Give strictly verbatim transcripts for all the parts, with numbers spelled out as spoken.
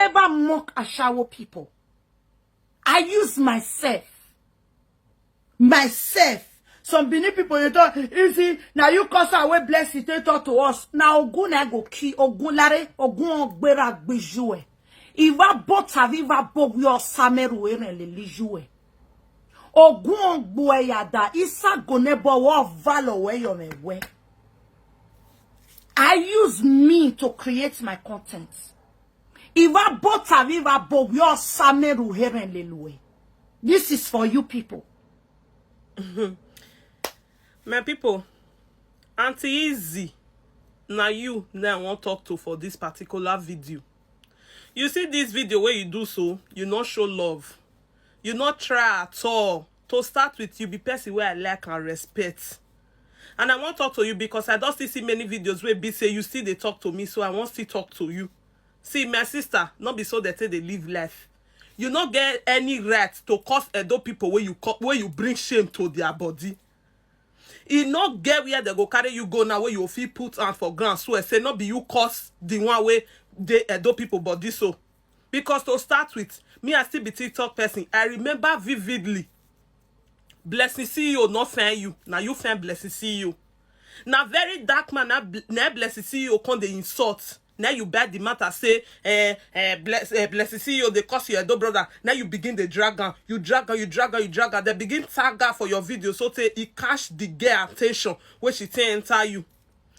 Ever mock ashawo people. I use myself. Myself. Some Benin people, you don't easy. Now you cause away blessing they talk to us. Now Ogun na go key Ogun Lare, Ogun Ogbera Gbijue. Iva Botaviva Bogyo Sameru Eren Lelijue. Ogun Ogbueyada Isa Gonebo Wa Valo Weyomewe. I use me to create my content. Iva Botaviva Bogyo Sameru Heren Lelue. This is for you people. My people, Auntie Easy, now you now I want talk to for this particular video. You see this video where you do so, you not show love. You not try at all. To start with, you be person where I like and respect. And I want talk to you because I don't still see many videos where be say you still they talk to me, so I want still talk to you. See, my sister, not be so that they live life. You not get any right to cause Edo people where you co- where you bring shame to their body. E not get where they go carry you go now where you feel put out for ground. So I say not be you cause the one way they Edo people body so. Because to start with, me I still be TikTok person. I remember vividly. Blessing C E O not find you. Now you find Blessing C E O. Now very dark man, now, bl- now Blessing C E O come the insult. Now you bad the matter say, eh, eh, bless, eh, Blessing C E O, they cause your Edo brother. Now you begin the drag am. You drag am, you drag am, you drag am. They begin tag her for your video. So say he catch the girl attention when she take enter you.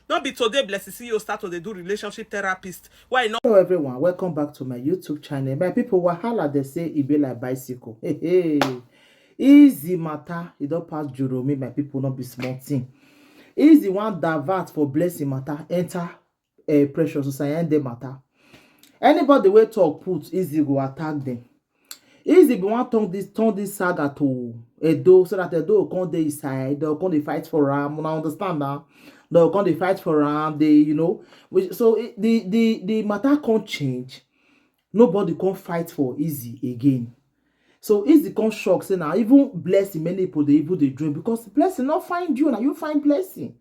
Not be today Blessing C E O start to dey do relationship therapist. Why not? Hello everyone, welcome back to my YouTube channel. My people, wahala they say e be like bicycle. Hey, hey. Easy matter, e don pass Joromi, my people, not be small thing. Easy one divert for blessing matter, enter uh, pressure society end the matter. Anybody wey talk put, Easy go attack them. Easy be one turn this turn this saga to Edo so that Edo go come dey inside, they go come dey fight for am. Una understand now? They go come dey fight for am. They, you know, which, so it, the the the matter can't change. Nobody can't fight for Easy again. So Easy can't shock say now even blessing many people they even they dream because blessing not find you now you find blessing.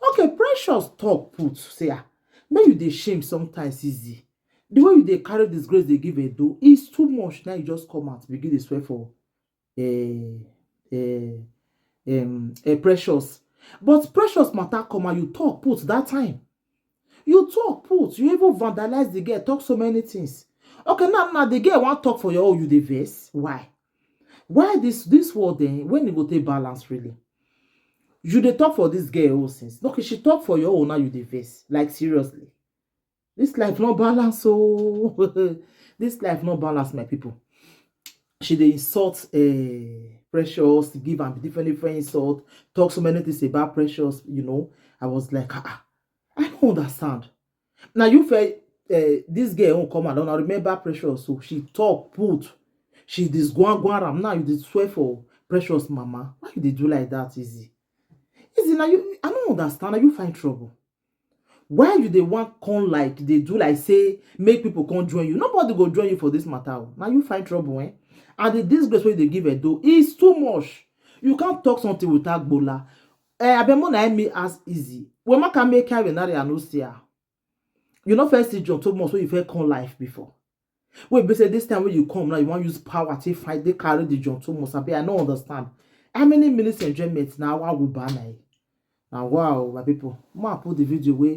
Okay, Precious talk put say ah, make you dey shame sometimes Easy. The way you dey carry disgrace dey give Edo is too much. Now you just come out begin dey swear for eh eh um eh, Precious. But Precious matter come and you talk put that time. You talk put, you even vandalize the girl, talk so many things. Okay, now now the girl want talk for your own, you dey vex. Why? Why this this world then when you go take balance really? You dey talk for this girl own since. Okay, she talk for your own now you dey vex. Like seriously. This life no balance oh. This life no balance, my people. She dey insult uh, Precious, give am different different insult, talk so many things about Precious. You know, I was like, ah, ah, I don't understand. Now you feel uh, this girl won't come along. I remember Precious, so she talk put, she this guan guan am. Now you dey swear for Precious mama. Why you dey do like that, Easy? Easy now you, I don't understand. Now you find trouble. Why you dey want come like they do like say make people come join you? Nobody go join you for this matter. Oh. Now you find trouble, eh? And the disgrace wey they give Edo is too much. You can't talk something without Bola. Eh, Abemo na me as Easy. When man can make carry another, I no see her. You know first see John Thomas when you first come life before. Wait, but say this time when you come now, you want use power to fight. They carry the John Thomas. I be I no understand. How many minutes enjoyment now? I will ban I. Now wow, my people. Ma put the video where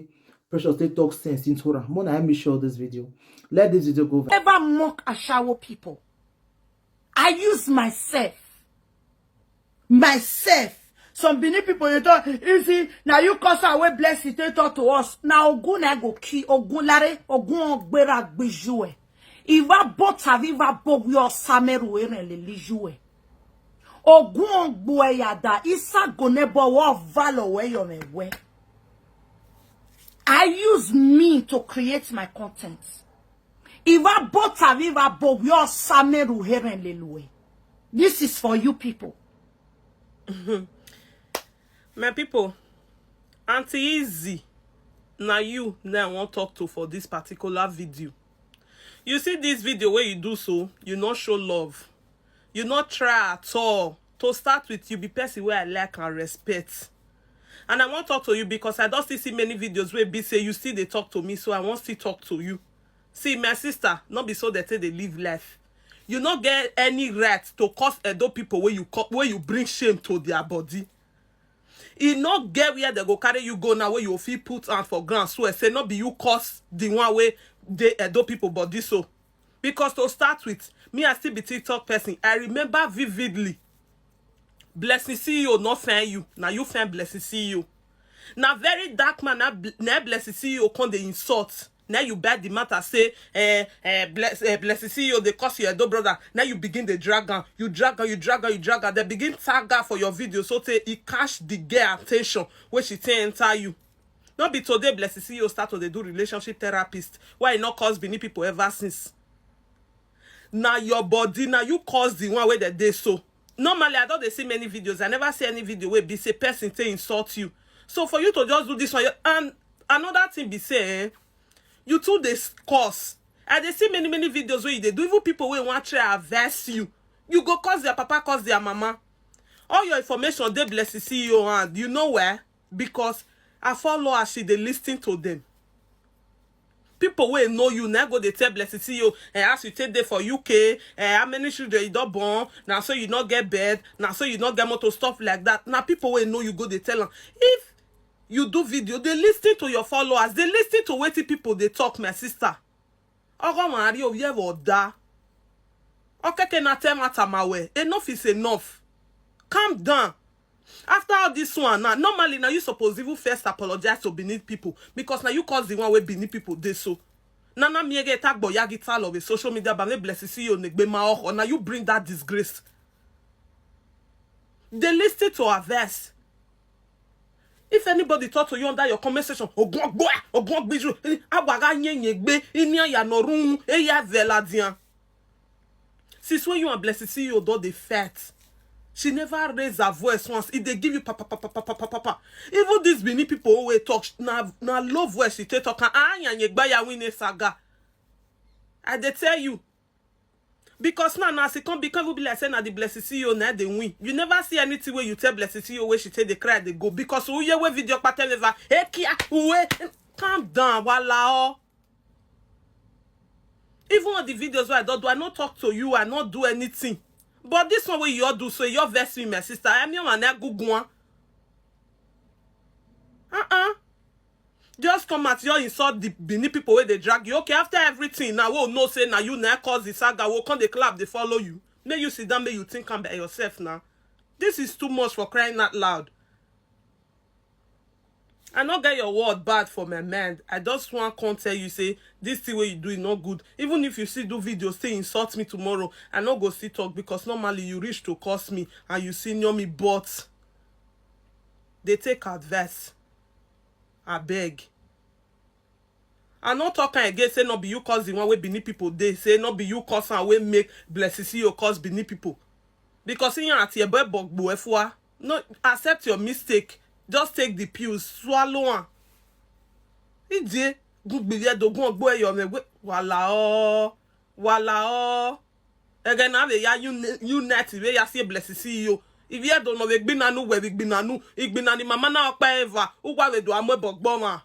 Precious they talk sense in Torah. Mona, I make sure this video. Let this video go viral. Ever mock ashawo people. I use myself. Myself. Some Benin people you talk easy. Now you cause away blessing they talk to us. Now Ogun na go key Ogun Lare Ogun Ogbera Gbijue. Iva Botaviva Bogyo Sameru Eren Lelijue. Ogun Ogbueyada Isa Gonebo Wa Valo Weyomewe. I use me to create my content. Iva Botaviva Bogyo Sameru Heren Lelue. This is for you people. My people, Auntie Easy, now you now I want talk to for this particular video. You see this video where you do so, you not show love. You not try at all. To start with, you be person where I like and respect. And I want talk to you because I don't still see many videos where be say you still they talk to me, so I want still talk to you. See, my sister, no be so they say they live life. You no get any right to cause Edo people where you co- where you bring shame to their body. E no get where they go carry you go now where you fit put hand for ground. So I say no be you cause the one way they Edo people body so. Because to start with, me I still be TikTok person. I remember vividly. Blessing C E O not find you. Now you find Blessing C E O. Now very dark man, now, bl- now Blessing C E O come the insult. Now you bad the matter, say, eh, eh, bless, eh, Blessing C E O, they cause your Edo brother. Now you begin the drag am. You drag am, you drag am, you drag am. They begin tag her for your video. So say he catch the girl attention where she take enter you. Not be today Blessing C E O start to dey do relationship therapist. Why e not cause Benin people ever since? Now your body, now you cause the one where they dey so. Normally, I don't dey see many videos. I never see any video where be say person take insult you. So for you to just do this one, you- and another thing be say, eh, you too dey s- cause. I dey see many many videos where you dey do. Even people wey wan try averse you, you go cause their papa, cause their mama. All your information dey Blessing C E O hand. You know where? Because I follow as she dey listen to them. People wey know you now go dey tell Blessing C E O, eh, as you take dey for U K, eh, how many children you don born, now so you not get bed, now so you not get motor, stuff like that. Now people wey know you go dey tell am. If you do video, they listen to your followers, they listen to wetin people dey talk, my sister. Ogo mari oye oda. Okeke na tell matter my way. Enough is enough. Calm down. After all this one now, normally now you suppose even first apologize to Benin people because now you cause the one wey Benin people dey so. Nana miege tagbo yagi talo with social media, but Blessing C E O negbe ma oho. Now you bring that disgrace. They listen to our verse. If anybody talk to you under your comment section, ogun ogbo, ogun ogbiju, awaga nyenyegbe, inia ya norun, eya veladian. Since when you and Blessing C E O don dey fight, she never raise her voice once. If they give you papa, papa, papa, papa, papa. Even these Benin people who wey talk, na, na low voice she take talk. Ah, nyanyegba ya win a saga. I dey tell you. Because now, now, she come become, will be like say na the Blessing C E O na they win. You never see anything where you tell Blessing C E O where she take the cry, they go. Because who you where video pattern never, hey, kia, uwe, calm down, wala, oh. Even on the videos where I don't do, I not talk to you, I not do anything. But this one where you all do, so you all vex me, my sister. I'm your man, I go go on. Uh-uh. Just come out, you insult the Benin people where they drag you. Okay, after everything, now we'll know say now you now cause the saga. We'll come the club, they follow you. May you sit down, may you think am by yourself now. This is too much for crying out loud. I not get your word bad for my mind. I just want come tell you say this thing where you do is not good. Even if you see do video, say insult me tomorrow, I not go see talk because normally you reach to curse me and you senior me, but they take advice. I beg. I not talk am again. Say no be you cause the one where Benin people they say no be you cause and where make Blessing C E O cause Benin people. Because in your at your boy bogbo efua. No, accept your mistake. Just take the pills, swallow am. Ije, gugbiye dogun ogbo eyo me we wala o, wala o. Again, na we ya uni- unite we ya see Blessing C E O. If you don't know we gbinanu we we gbinanu, igbinani mama na okpa eva. Ugwa we do amwe bogbo ma.